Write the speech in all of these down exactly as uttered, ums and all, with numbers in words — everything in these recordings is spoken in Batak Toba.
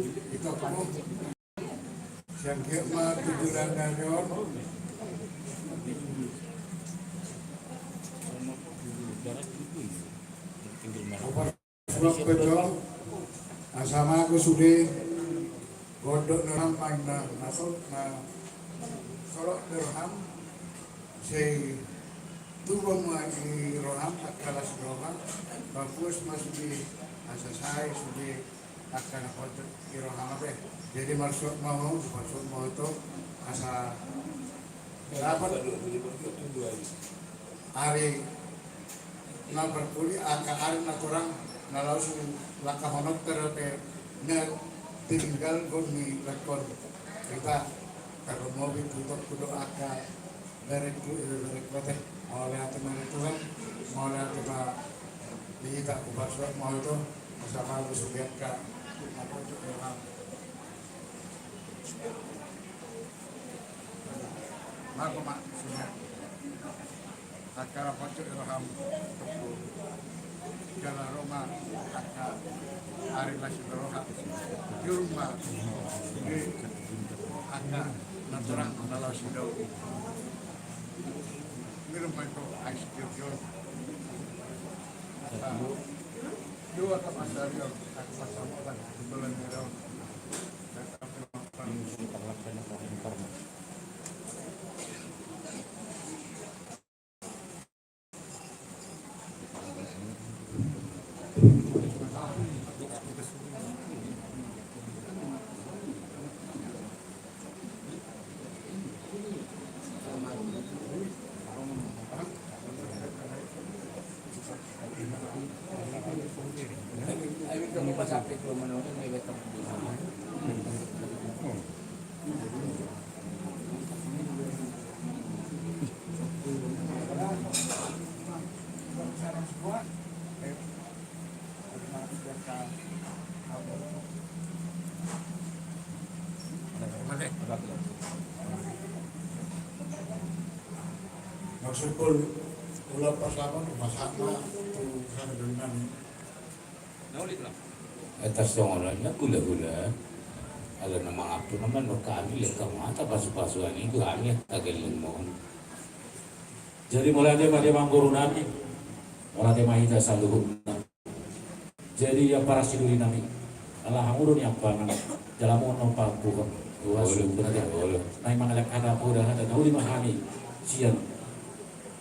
Ito kamu. Sian giot ma tujuan na ni on. Upa suap pe jo, asa mago sude, gondok ni roham ma inna, na so-, na solot ni roham, sai tubu ma i roham, angka las ni roha, papuas ma sude, asa sae sude, angka na hot i roham be. Jadi marsuap ma ho, marsuap ma ho tu, asa dapot ari na parpudi, angka ari na torang na laos langkahononta dope na tininggalhon ni langkon. Hita tarlumobi tu toku do angka berengku, eh, berengku te. Mauliate ma di Tuhan, mauliate ma di hita, upa suap ma ho tu, asa mago sude angka na hot i roham. Mago ma sude angka na hot i roham. Jala ro ma angka ari las ni roha. Juru ma di angka na torang na laos sidao. Minum ma ito ais jor-jor. Dua kapas ari on, kapas samotan, kebetulan dia. Maksudku, ulang pas lapan, pas sama tu sana dulu nami. Atas songolan na hula-hula. Ala na mangampun nama no kami, lihat kamu ata pasu-pasu ani tu hami, tageleng mohon. Jadi mauliate ma di amangboru nami, mauliate ma hita saluhutna. Jadi ia para sidoli nami, ala hamu do niampangan, jala mohon no pangapura. Tuhan. Olo, sudah ya. Olo. Nai mangalehon hata poda hata na uli ma hami sian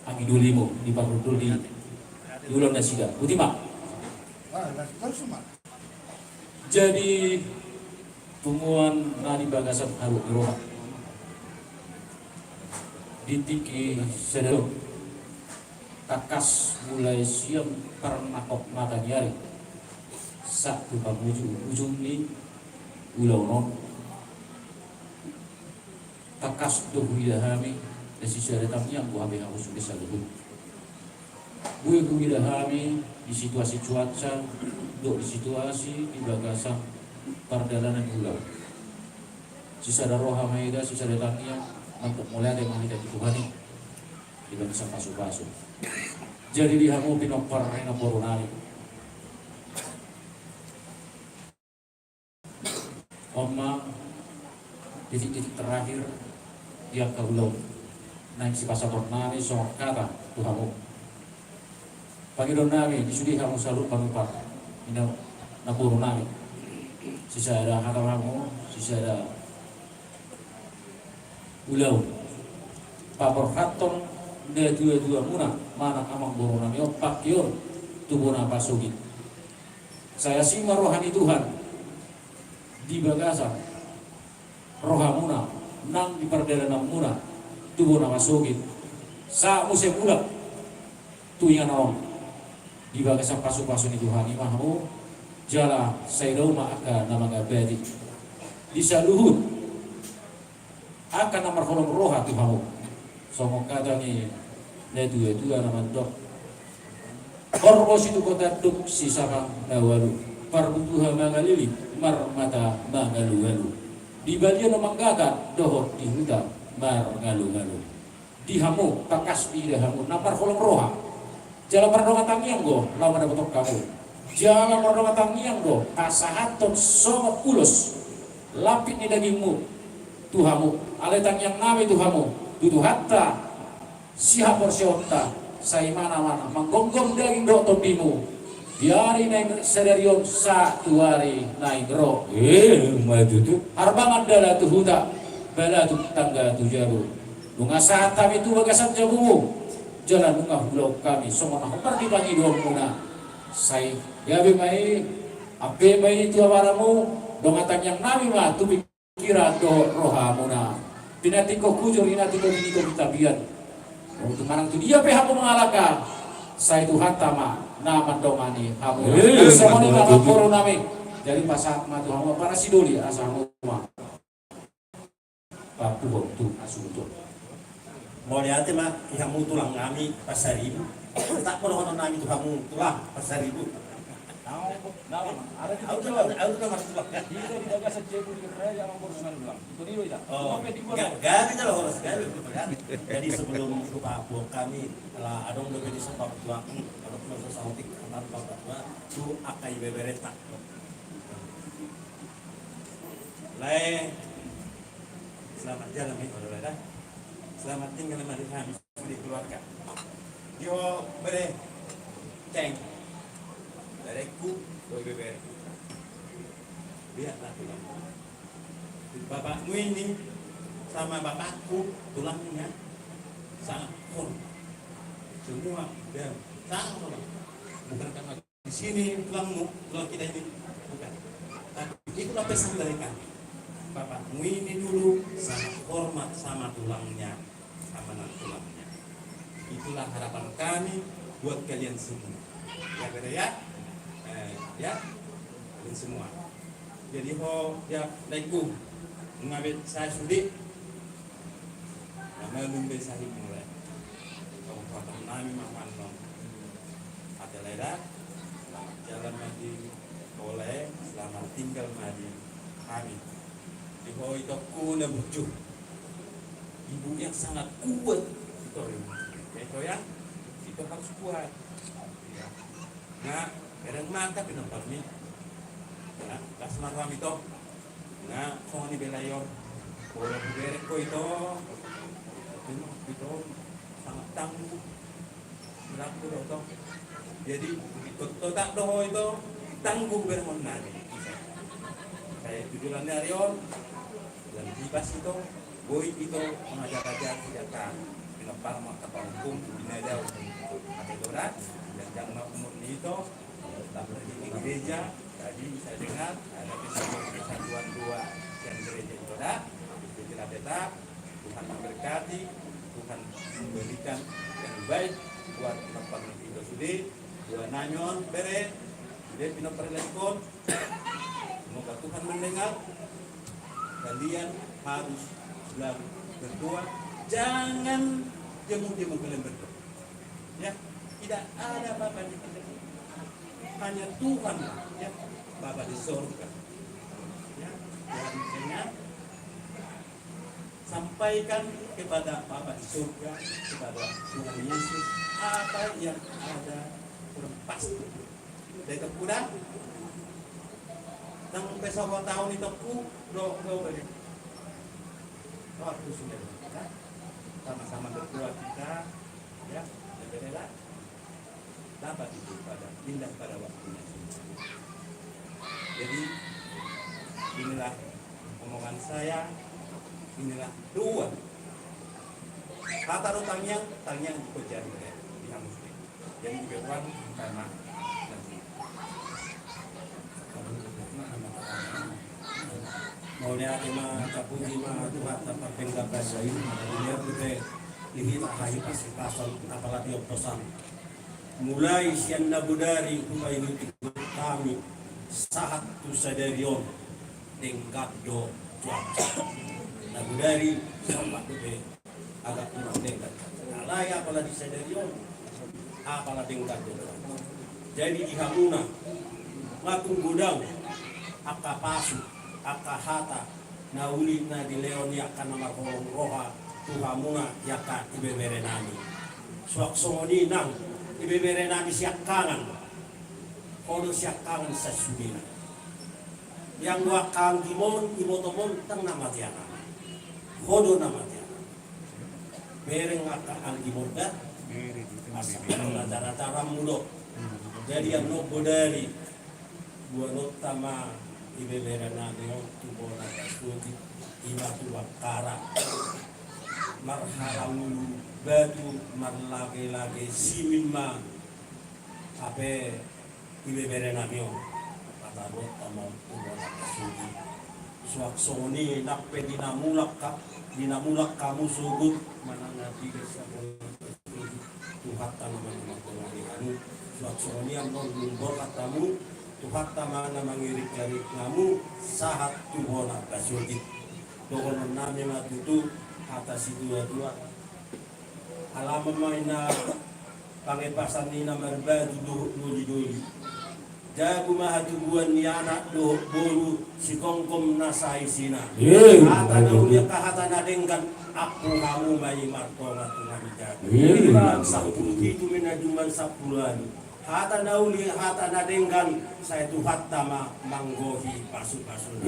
anggi dolimu di parhundul di ulaon nasida. Boti ma. Jadi punguan na di bagasan haluat ni roha. Di tingki sadari on, tangkas mulai sian parnangkok mata ni ari sahat tu panuju ujung ni ulaon on. Tangkas do huida hami, na sisada tangiang do hami hamu sude saluhut. Boi huida hami di situasi cuaca dohot di situasi di bagasan pardalanan ni ulaon. Sisada roha ma hita, sisada tangiang, mandok mauliate ma hita tu Tuhan i di bagasan pasu-pasu. Jadi di hamu pinompar ni namboru nami, on ma titik-titik terakhir di angka ulaon naeng sipasahaton nami songon hata tu hamu. Pangidoan nami di sude hamu saluhut pinompar ni namboru nami, sisada hata hamu, sisada ulaon, paborhathon natua-tua muna manang amangboru nami on pangkeon tu bona pasogit. Sai asi ma roha ni Tuhan di bagasan rohamuna nang di pardalananmuna tu bona pasogit. Sahat muse mulak tu inganan on di bagasan pasu-pasu ni Tuhan i ma hamu, jala sai dao ma angka na mangabati di saluhut angka na marholong roha tu hamu. Songon hata ni natua-tua na mandok: Horbo situko tanduk sisama na ualu, parbutuha mangaliling, marmata mangalu-alu. Di balian manggagat dohot di huta marngalu-ngalu. Di hamu, tangkas diida hamu na marholong roha jala mardongan tangiang do laho mandapothon hamu. Jala mardongan tangiang do pasahathon songon ulos lampit ni dagingmu tu hamu. Alai tangiang nami tu hamu, tu Tuhanta sihaporseaonta, sai manang-manang manggomgom daging dohot tondimu di ari naeng sadari on sahat tu ari naeng ro. Eh, ma tutu. Harbangan dalan tu huta, balatuk tangga tu jabu. Nunga sahat hami tu bagasan jabumu, jala nunga huulahon hami songon na hombar di pangidoanmuna. Sai gabe ma i, ampe ma i tu abaramu, dongan tangiang nami ma tu pikiran dohot rohamuna. Pinantikhon hujur, inantikhon hami tu tapian. Unang manang tu dia pe hamu mangalangka, sai Tuhanta ma na mandongani hamu. Eh, songon i ma tutu. Boru nami. Jadi pasahat ma tu hamu parasidoli asa hamu ma papuhon tu hasuhuton. Mauliate ma di hamu tulang nami Pasaribu. Tak polohonon nami tu hamu tulang Pasaribu. Au tu nama, au tu nama tulang. Gabe jala horas gabe. Jadi sebelum tu papuhon hami, ala adong dope di sopa tulang, adong tu sopa tulang, tu angka ibeberenta. Lae, selamat jalan ma di hamu da. Selamat tinggal ma di hami sude keluarga. Di ho bere, ceng. Bereku dohot ibebereku. Lihatlah tulang. Bapakmu ini sama bapakku tulangnya sangat hormat. Semua dan sangat hormat. Bukan karena di sini tulangmu, tulang kita ini, bukan. Tapi itulah pesan dari kami. Bapakmu ini dulu sangat hormat sama tulangnya, sama anak tulangnya. Itulah harapan kami buat kalian semua. Ya, bere ya? Eh, ya? Kalian semua. Jadi ho, ya, laiku. Nunga be sae sude. Malum be sahit mulai. Kabupaten nami ma annon. Ate lae da, selamat jalan ma di ho lae, selamat tinggal ma di hami. Di ho itongku na burju. Ibu yang sangat kuat. Ito, ya, ito ya. Ito harus kuat. Ya. Nga, bereng mata pinompar ni. Nga, las ma roham ito. Nga, songon i be lae on. Molo hubereng ho ito. Ito, sangat tangguh. Bereng ho do ito. Jadi, ikut totak do ho ito. Tangguh berengon nami. Sai tu joloan ni ari on. Dan bibas ito. Boi ito mangajar-ajar sian angka pinompar, angka panghukum, binadau. Ate, ito da, dan jangkon ma umur ni ito, tetap di gereja, tadi saya dengar ada kesatuan, kesatuan dua sian gereja ito da, ito tetap, Tuhan memberkati, Tuhan memberikan yang baik buat pinompar ni ito sude, dua nami on, bere, sude pinompar ni ito, Semoga Tuhan mendengar. Kalian harus selalu berdoa. Jangan jemu-jemu kalian berdoa. Ya, tidak ada Bapa di kita. Hanya Tuhan, ya, Bapa di sorga. Ya, Tuhan, sampaikan kepada Bapa di sorga, kepada Tuhan Yesus, apa yang ada kurang pasti. Dai tongku da. Nang pe saboa taon i tongku, do, do, bere. Waktu sudah, ya. Sama-sama berdoa kita, ya, ya, bere lah. Dapat itu pada, indah pada waktunya. Jadi, inilah omongan saya, inilah doa. Hata do tangiang, tangiang di kojari, ya, di hamu sude. Jadi, di beruang, karena nanti. Mauliate ma, tapuji ma Tuhanta pardenggan basa i, mauliate dope di hita hahipas-hipason, apala di opposan. Mulai sian na bodari hupaihut hami sahat tu sadari on, denggan do cuaca. Na bodari sahat dope agak kurang denggan. Alai apala di sadari on, apala denggan do. Jadi di hamuna, nga tung godang angka pasu, angka hata, na uli na dilehon ni angka na marholong roha tu hamuna di angka ibebere nami. Suang songon i nang ibebere nami siangkangan. Ho do siangkangan sasudena. Ianggo angka anggimon, ibotomon, ndang na mate anakna. Ho do na mate anakna. Bereng angka anggimon da. Asa na tara-taramu do. Jadi annon bodari, boanonta ma ibeberenami on tu bona Basogit, ima tu Bakkara. Marhala ulu batu, marlage-lage simin ma. Hape ibeberenami on, pataruhonta ma on tu bona Basogit. Suang songon i nang pe di na mulak ha-, di na mulak hamu sogot manang na piga sian bona Basogit, Tuhanta ma na mangongohi hamu. Suang songon i annon umborhat hamu, Tuhanta ma na mangirik-irik hamu sahat tu bona Basogit. Dohononnami ma tutu hata situa-tua. Alama ma ina pangepasan ni na marbaju dohot doli-doli. Jabu ma hatubuan ni anak dohot boru, sikongkom na saisina. Hata na uli angka hata na denggan, ampu hamu ma i martonga-tonga ni jabu. Sampulu pitu ma ina jumlah sampulu ualu. Hata na uli, hata na denggan, sai Tuhanta ma manggohi pasu-pasuna.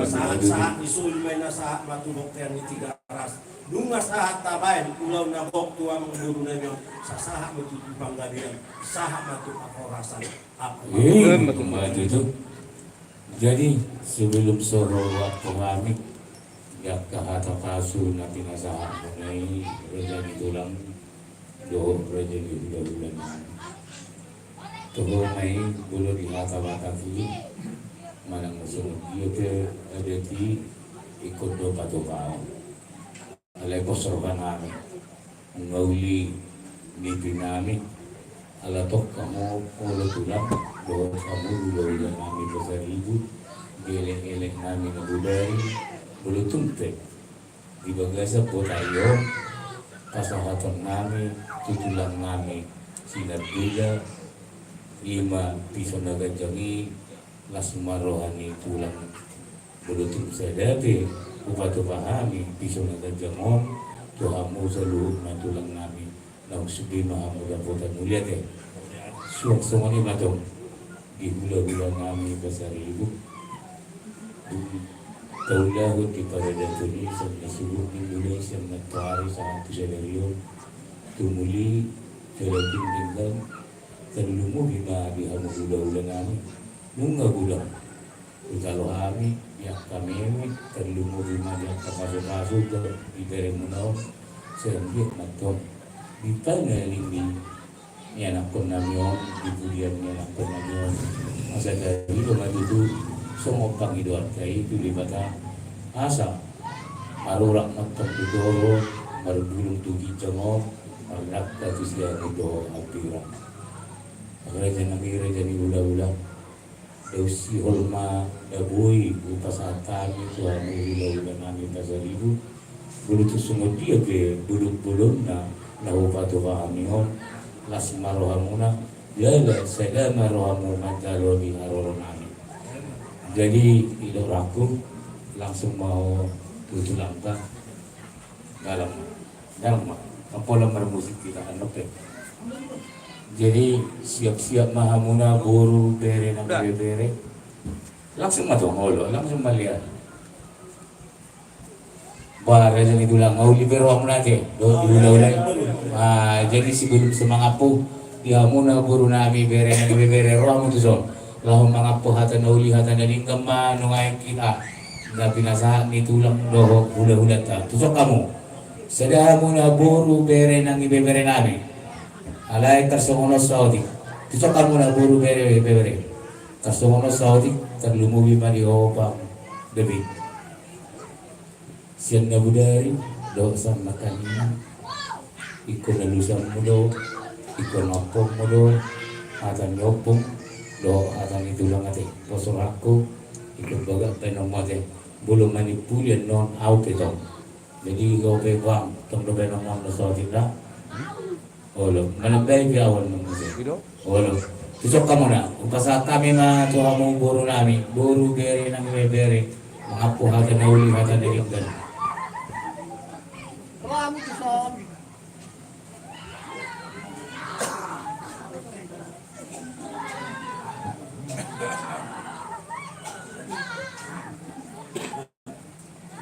Sahat-sahat ni solu ma ina sahat ma tu bongkean ni Tigaras. Nunga sahat tabaen ulaon na gok tu amangborunami on, sahat ma tu panggabean, sahat ma tu parhorasan. Jadi sebelum so ro rohangku hami di angka hata pasu na pinasahatmuna i, raja ni tulang dohot raja ni hula-hula nami. Toho ma i, molo di hata Batak i manang songon dia pe adat i, ingkon do patupaon. Alai pos rohanami, nunga uli nipinami, ala tong hamu olo tulang dohot hamu hula-hula nami Pasaribu, elek-elek nami na bodari, molo tung pe di bagasan botari on pasahatonnami tu tulangnami Sinambela, ima piso na ganjang i, las ma roha ni tulang. Molo tung sada pe hupatupa hami piso na ganjang on tu hamu saluhutna tulangnami, naung sude ma hamu dapotan uli ate. Suang songon i ma tong di hula-hula nami Pasaribu. Taulahon di paradaton i sian na suhut ni mulai sian nantoari sahat tu sadari on, tumuli jala tinggal, tarlumobi ma di hamu hula-hula nami. Nunga godang hujalo hami di angka meme, tarlumobi ma di angka pasu-pasu di beremuna on. Sai anggiat ma tong di pangalinggi ni anakkonnami on, di pudian ni anakkonnami on, asa taida ma tutu songon pangidoanta i tu Debata, asa marurat ma tong tu toru, marbulung tu ginjang on, marnangka tu siamun dohot hambirang. Raja nami, raja ni hula-hula, dao sihol ma na boi hupasahat hami tu hamu hula-hula nami Pasaribu. Molo tung songon dia pe bolon-bolonna na hupatupa hami on, las ma rohamuna, jala sada ma rohamu manjalo di haroro nami. Jadi i do rohangku, langsung ma ho tu tulangta. Dalam, dalam ma. Apala marmusik hita kan, oke. Jadi siap-siap ma hamuna boru, bere nang bebere. Langsung ma tong, olo, langsung ma lihat. Bah, raja ni tulang, uli be rohamuna ate dohot di hula-hula i. Ah, jadi sebelum so mangampu di hamuna boru nami, bere nang bebere, rohamu tuson laho mangampu hata na uli, hata na denggan ma nuaeng hita na pinasahat ni tulang dohot hula-hulanta. Tuson hamu. Sada hamuna boru, bere nang bebere nami. Alai tarsongon on saotik. Tuson hamuna boru, bere, bebere. Tarsongon on saotik, tarlumobi ma di ho Pang David. Sian na bodari dohot sian na taniang, ingkon alusanmu do, ingkon ompungmu do hata ni ompung dohot hata ni tulang ate. Pos rohangku, ingkon bagak baenonmu ate. Molo manimpuli annon, ahu pe tong. Jadi ho pe Pang, tong do baenonmu annon saotik da. Olo, manambai pe ahu annon muse. Olo. Tuson hamuna, hupasahat hami ma tu hamu boru nami, boru, bere nang bebere, mangampu hata na uli, hata na denggan. Rohamu tuson.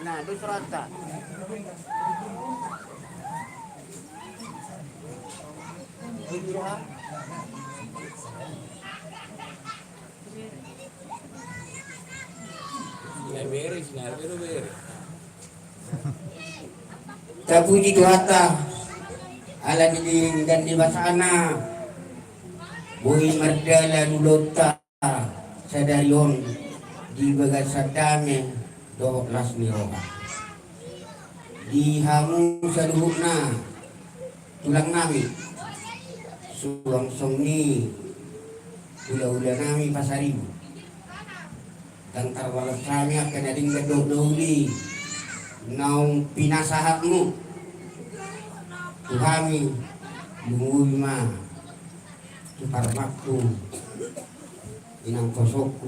Nah, dos rohanta. Tapuji Tuhanta, ala ni denggan ni basana, boi mardalan ulaonta sadari on di bagasan dame dohot las ni roha. Di hamu saluhutna tulang nami, suang songon i hulahula nami Pasaribu. Ndang tarbalos hami angka na denggan dohot na uli naung pinasahatmu tu hami, lumobi ma tu parumaenku, inang kosongku,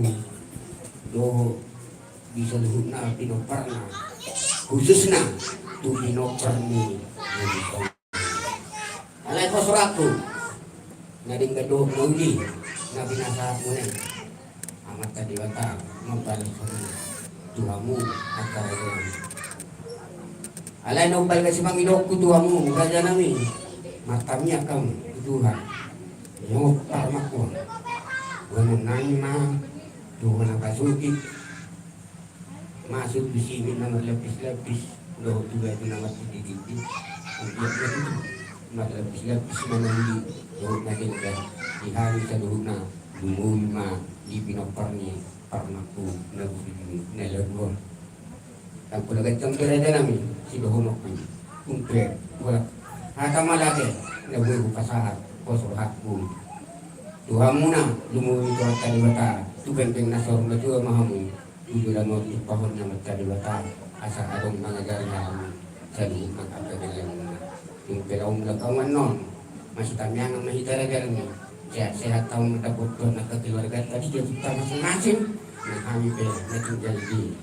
dohot di saluhutna pinomparna, khususna tu pinompar ni Alai pos rohangku na denggan dohot na uli na pinasahatmuna i. Amanta Debata mambalas hami tu hamu angka raja nami. Alai na umbalga simangidoonku tu hamu raja nami, martamiang hamu tu Tuhan. Nyopa makua. Gua menang ma tu gua na pasukit. Masuk di sini na marlapis-lapis dohot tu batu na martiti-titi. Marlapis-lapis ma na uli dohot na denggan di hami saluhutna. Lumobi ma di pinompar ni parumaenku na bujur na lalu on. Tangkula gantong tu raja nami sidohononku. Umpe bola hata ma lage na boi hupasahat pos rohangku tu hamuna, lumobi tu Amanta Debata tu pengpeng na saur matua ma hamu. Tujuh lama tumpahon na Amanta Debata asa adong mangajari hami saluhutna angka gellengna. Dung pe laho mulak hamu annon, masitamiangan ma hita raja nami. Sehat-sehat hamu mandapothon angka keluarganta di jabunta masing-masing. Na hami pe na tinggal di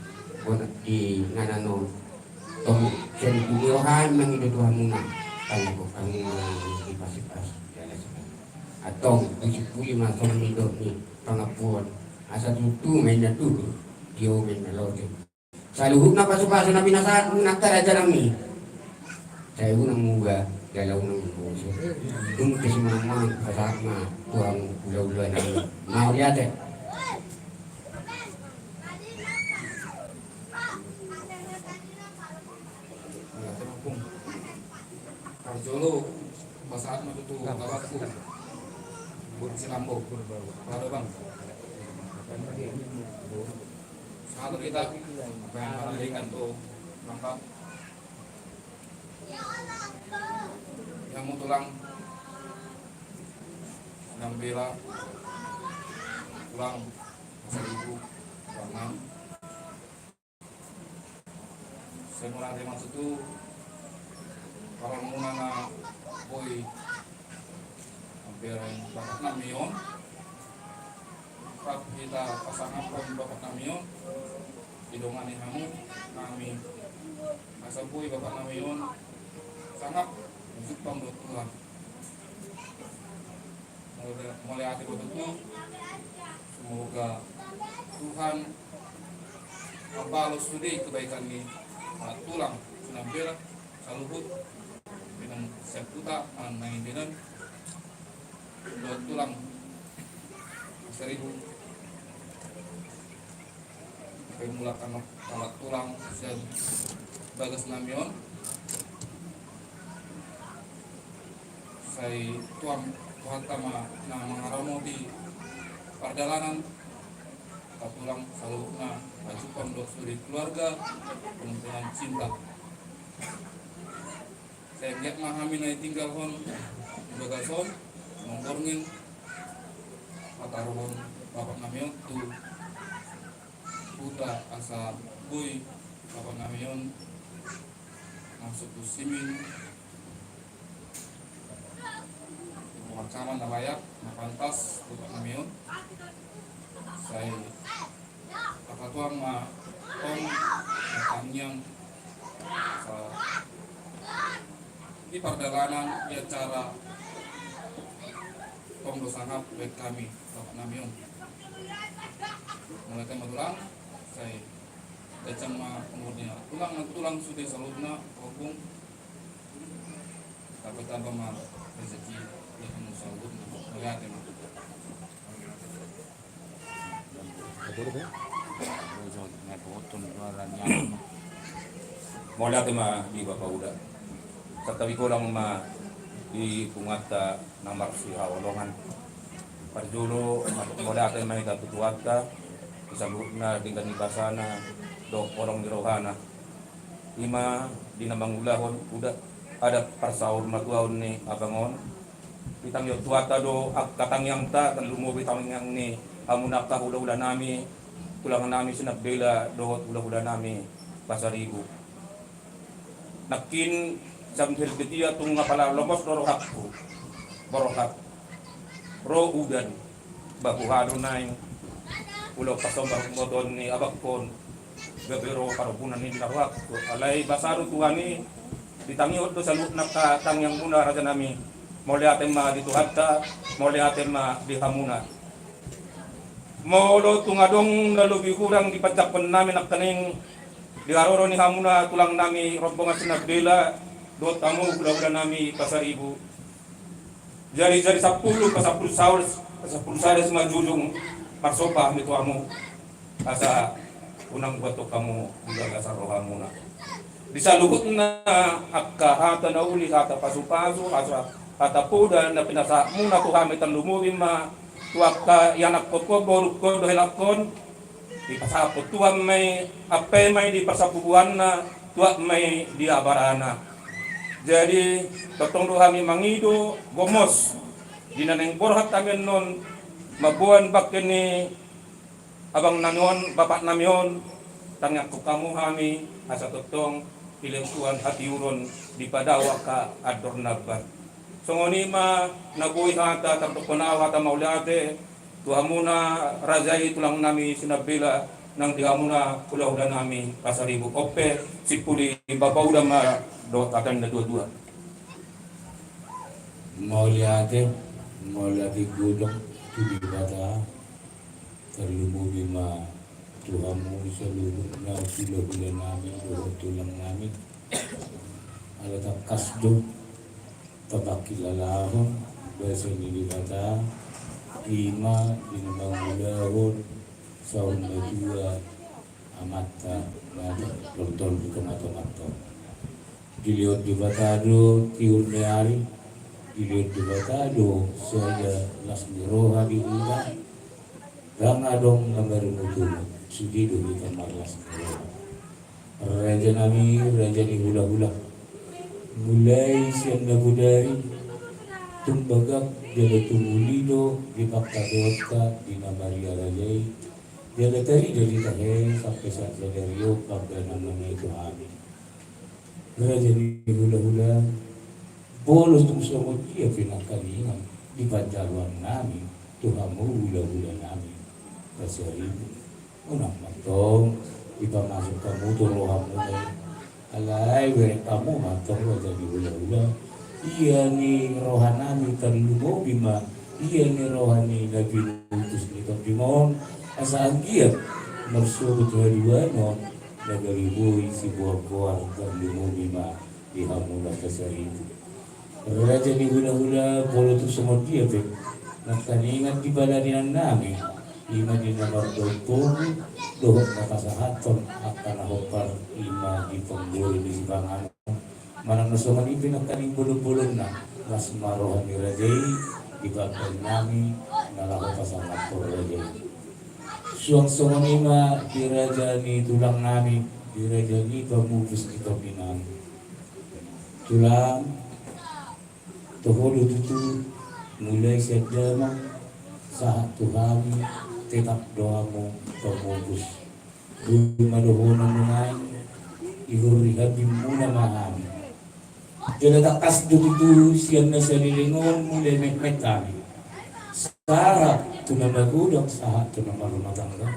bona di nganan on, tong seri bumi roha mangido tu hamuna. Tanggo hamu ma di pasi-pasi. Antong puji-puji ma songon nidok ni pangampuon. Asa tutu ma inna tuhu, tio ma inna lote. Saluhutna pasu-pasu na pinasahatmuna angka raja nami, sai unang muba jala unang muboso. Dung pe simangan-mangan pasahat ma tu hamu hulahula nami. Mauliate. Parjolo pasahat ma tutu lawanku. Silambo. Lado bang. Satu kita. Apa yang mana ikan tu? Nampak. Yang mau tulang. Yang bela. Tulang. Seribu. Tulang. Sai mauliate ma tutu paromuna na boi mambereng bapak nami on. Rap hita pasangaphon bapak nami on, didongani hamu nami asa boi bapak nami on sangap jumpang dohot tulang. Mauliate ma tutu. Semoga Tuhan mambalos sude kebaikan ni anak tulang sinambela saluhut, dengan siap puta manang dengan dohot tulang seribu. Pe mulak anak tulang sian bagas nami on. Sai tuang Tuhanta ma na mangaramoti pardalanan. Angka tulang saluhutna ajumpang dohot sude keluarga penuh dengan cinta. Sai anggiat ma hami na ditinggalhon di bagas on, mangborngin pataruhon bapak nami on tu huta asa boi bapak nami on masuk tu simin. Pemakaman na layak, na pantas, tu bapak nami on. Sai angka tulang ma tong na tangiang sa di pardalanan di acara tong do sangap baen hami bapak nami on. Mauliate ma tulang. Sai, dacang ma umurna. Tulang, tulang sude saluhutna, Ompung. Tamba-tamba ma rezeki, ya, kamu saluhutna. Mauliate ma. Mauliate ma di Bapa Uda. Santabi godang ma di punguanta na marsihaholongan. Parjolo, mauliate ma hita tu Tuhanta, di saluhutna denggan ni basana, dohot holong ni rohana. Ima di na mangulahon uda adat parsaurmatuaon ni abang on. Ditangihon Tuhanta do angka tangiangta, tarlumobi tangiang ni hamuna angka hula-hula nami, tulang nami Sinambela dohot hula-hula nami Pasaribu. Nangkin sian helvetia tung apala lomos do rohangku, borhat, ro udan, bahu hadu naeng, ulo pasombar moton ni abangkon, gabe ro parompunan ni na rohangku. Alai basa do Tuhan i, ditangihon do saluhutna angka tangiangmuna raja nami. Mauliate ma di Tuhanta, mauliate ma di hamuna. Molo tung adong na lobi hurang di panjangkon nami nangkaning di haroro ni hamuna tulang nami rombongan Sinambela, dohot hamu hula-hula nami Pasaribu. Jari-jari sampulu, pasampulu sada, pasampulu sada simanjujung, marsomba hami tu hamu. Asa unang buat tu hamu di bagasan rohamuna. Di saluhutna angka hata na uli, hata pasu-pasu, hata, hata poda na pinasahatmuna tu hami tarlumobi ma tu angka ianakkon, borungkon dohot helangkon, dipasahathon Tuhan ma i, ampe ma i di parsabubuanna, tuat ma i di abarana. Jadi, tongtong do hami mangido gomos di na naeng borhat hami annon, mamboan bangke ni abang nami on, bapak nami on, tangiangkon hamu hami, asa tongtong dilehon Tuhan hatiuron, dipadao angka andor na bar. Songon i ma na boi hata tardokkon au hata mauliate tu hamuna raja i tulang nami Sinambela, nang di hamuna hula-hula nami Pasaribu. On pe, simpul i Bapa Uda ma dohot hata ni na tua-tua. Mauliate, mauliate godang tu Debata, tarlumobi ma tu hamu saluhutna hula-hula nami dohot tulang nami. Ala tangkas do tapangkilalahon basa ni Debata, ima di na mangulahon saur matua amanta na toltol di tongah-tongahta. Dilehon Debata do tiur ni ari, dilehon Debata do sada las ni roha di hita. Ndang adong na marmutu, sude do hita marlas ni roha. Raja nami, raja ni hula-hula. Mulai sian na bodari, tung bagak jala tung uli do dipangkataion hita di na maria raja i. Jala tarida di tahe sampe saat sadari on panggabean nami tu hami. Raja ni hula-hula, molo tung songon dia pe nangkaningan di panjaloan nami tu hamu hula-hula nami Pasaribu. Unang mantong dipamasuk hamu tu rohamuna i. Alai bereng hamu mantong raja ni hula-hula. Ia ni roha nami tarlumobi ma, ia ni roha ni na pinutus ni tondi on, asa anggiat marsogot haduan on na gabe boi siboan-boan tarlumobi ma di hamuna Pasaribu. Raja ni hula-hula, molo tung songon dia pe nangkaningan di palayanan nami, ima di na mardongan pogu dohot na pasahathon angka na hombar, ima di panggori ni sipanganon. Manang na songon i pe nangkaning bolon-bolonna, las ma roha ni raja i, di panggabean nami na laho pasangaphon raja i. Suang songon i ma di raja ni tulang nami, di raja ni pamupus ni tondi nami. Tulang, toho do tutu, mulai sian damang sahat tu hami, tetap do hamu pamupus. Boi ma dohonon nuaeng, ihurri habimuna ma hami. Jala tangkas do tutu sian na saleleng on mulai metmet hami. Sahat tu na magodang, sahat tu na marrumah tangga.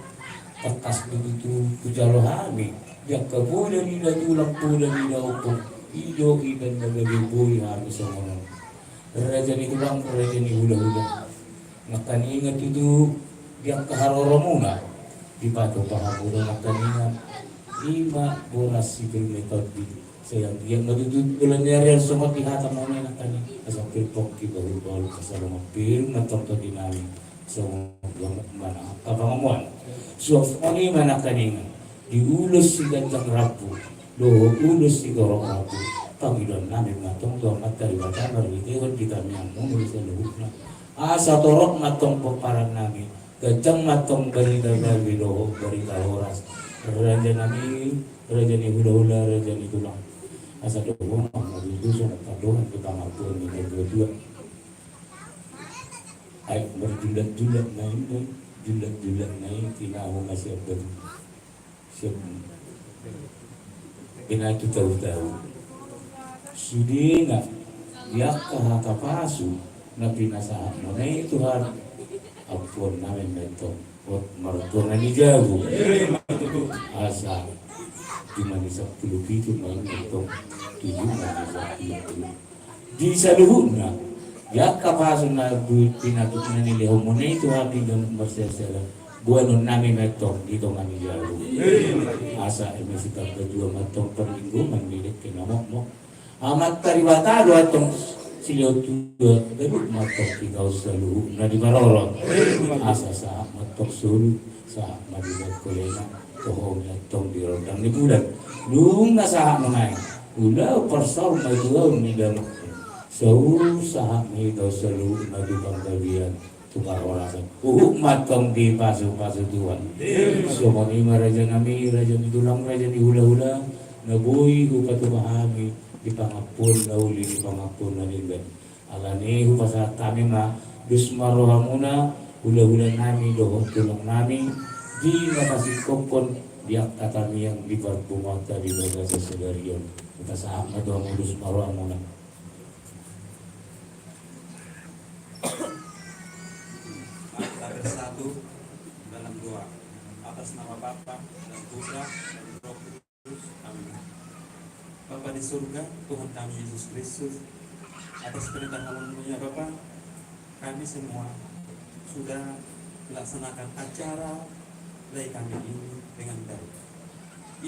Tangkas do tutu hujalo hami di angka poda ni na tulang, poda ni na ompung, i do inna na gabe boi hami songon on. Raja ni tulang, raja ni hula-hula. Nangkaningan tutu di angka haroromuna, Dipatupa hamu do nangkaningan, ima boras sipir ni tondi. Sai anggiat ma tutu bulan ni ari songon di hata muna nangkaningan, asa pir pongki bahulbahul, asa lomo pir ma tongtong di nami. Songon i ma angka pangomoan. Suang songon i ma nangkaningan, di ulos siganjang rambu dohot ulos sigorok rambu, pangidoan nami ma tong tu Amanta Debata marhitehon di tangiang muna saluhutna, asa torop ma tong pomparan nami, ganjang ma tong barita gabe dohot barita horas. Raja nami, raja ni hulahula, raja ni tulang. Asa dohonon ma tutu songon pandohan ni pangakuan ni natua-tua. Ai marjulak-julak na i, marjulak-julak na i, tinahu ma sian batu. Sian batu tahu-tahu. Sudena, di angka hata pasu na pinasahat muna i Tuhan, ampuon nami ma tong. Ot martua na ni jabu. Asa jumadi sampulu pitu ma i ma tong. Jumadi sampulu pitu. Di saluhutna, di angka pasu na boi pinatuk na nilehon muna i tu hami ganup marsiasala, boanon nami ma tong di tonga ni jabu. Asa eme sitamba dua ma tong parlinggoman ni dengke na mokmok. Amanta Debata do antong silehon tua, ganup ma tong hita on saluhutna diparorot. Asa sahat ma tong solu, sahat ma di bangkolena, toho ma tong di rondang ni bulan. Dung na sahat ma nuaeng, ulaon parsaor ma tu ulaon ni damang. Saur sahat ma hita on saluhutna tu panggabean, tu parhorasan. Huhut ma tong dipasupasu Tuhan. Songon i ma raja nami, raja ni tulang, raja ni hulahula, na boi hupatupa hami di pangampuon na uli, di pangampuon na denggan. Alani i hupasahat hami ma dos ma rohamuna, hulahula nami dohot tulang nami, di na pasingkophon di angka tangiang di parpunguanta di bagasan sadari on. Hupasahat ma tu hamu dos ma rohamuna. Mari kita bersatu dalam doa. Atas nama Bapa dan Putra dan Roh Kudus. Amin. Bapa di surga, Tuhan kami Yesus Kristus, atas perintah-Mu ya Bapa, kami semua sudah melaksanakan acara lai kami ini dengan baik.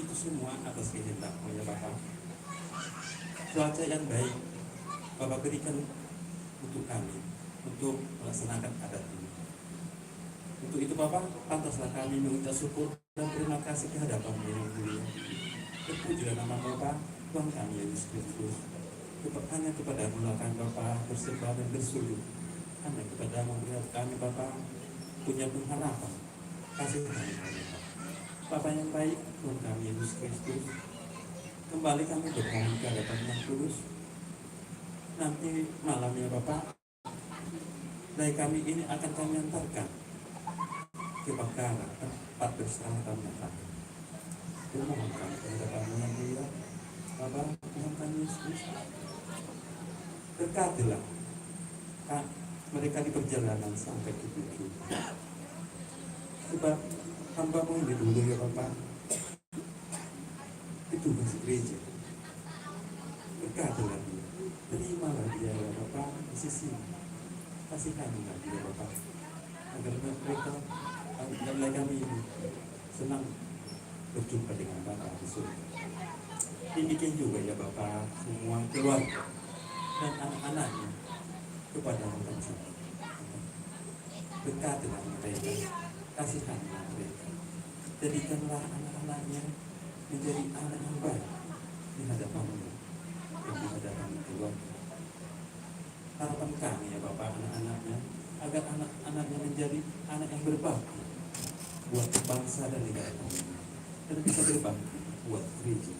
Itu semua atas kehendak-Mu ya Bapa. Cuaca yang baik Bapa berikan untuk kami untuk melaksanakan adat ini. Untuk itu Bapa, pantaslah kami mengucap syukur dan terima kasih ke hadapan-Mu yang mulia. Terpujilah nama-Mu, Bapa, Tuhan kami Yesus Kristus. Kepa-, hanya kepada-Mu lah kami, Bapa, bersembah dan bersujud. Hanya kepada-Mu melihat kami, Bapa, punya pengharapan. Kasih kami, Bapa. Bapa yang baik, Tuhan kami Yesus Kristus, kembali kami bermohon ke hadapan yang kudus. Nanti malam ya, Bapa, lai kami ini akan kami antarkan ke Bangkara, tempat beristirahat kami antarkan. Bermohon kami ke hadapan-Mu yang mulia, Bapa, Tuhan kami Yesus. Berkatilah ka-, mereka di perjalanan sampai ke tujuan. Sebab hamba-Mu ini dulu ya, Bapa, petugas gereja. Berkatilah dia. Terimalah dia ya Bapa di sisi-Mu. Kasihanilah dia Bapa. Agar mereka, agar kami ini senang berjumpa dengan Bapa di surga. Demikian juga ya Bapa, semua keluarga dan anak-anaknya kepada-Mu kami serahkan. Berkatilah mereka, kasihanilah mereka. Jadikanlah anak-anaknya menjadi anak yang baik di hadapan-Mu dan di hadapan keluarga. Harapan kami ya Bapa, anak-anaknya, agar anak-anaknya menjadi anak yang berbakti buat bangsa dan negara kami, dan bisa berbakti buat gereja.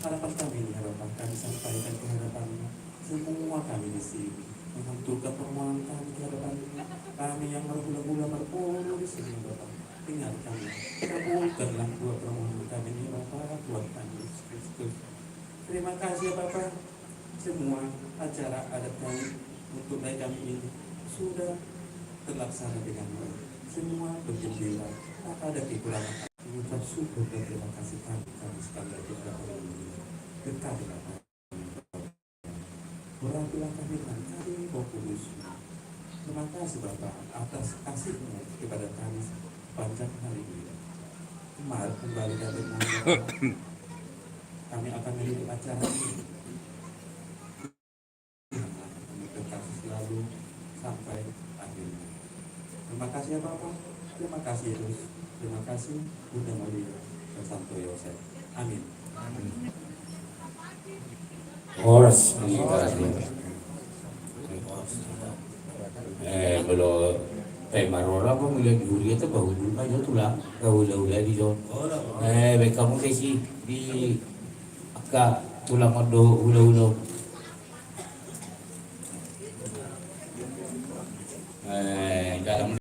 Harapan kami ini ya Bapa, kami sampaikan ke hadapan-Mu. Semua kami di sini menghaturkan permohonan kami ke hadapan-Mu. Kami yang marhulahula marboru di sini ya Bapa, dengarkanlah, kabulkanlah doa permohonan kami ini ya Bapa, Tuhan kami Yesus Kristus. Terima kasih ya Bapa. Semua acara adat kami untuk lai kami ini sudah terlaksana dengan baik. Semua bergembira, tak ada kekurangan. Mengucap syukur dan terima kasih kami, kami sekali lagi kepada Mu. Berkatilah kami. Berkatilah kami dengan kasih Roh Kudus. Terima kasih Bapa atas kasih-Mu kepada kami. Panjang hari ini. Kemarin kembali dari Kami akan menutup acara ini. Kami berkasih selalu sampai akhir. Terima kasih ya Bapak. Terima kasih Yesus. Terima kasih Bunda Maria dan Santo Yosef. Amin. Horas. Eh, molo pe marora ko mila di huria tu bahulul ma jo tulang, bahula-hula di jo. Eh, baik kamu kesi di angka tulang ondo hula-hula.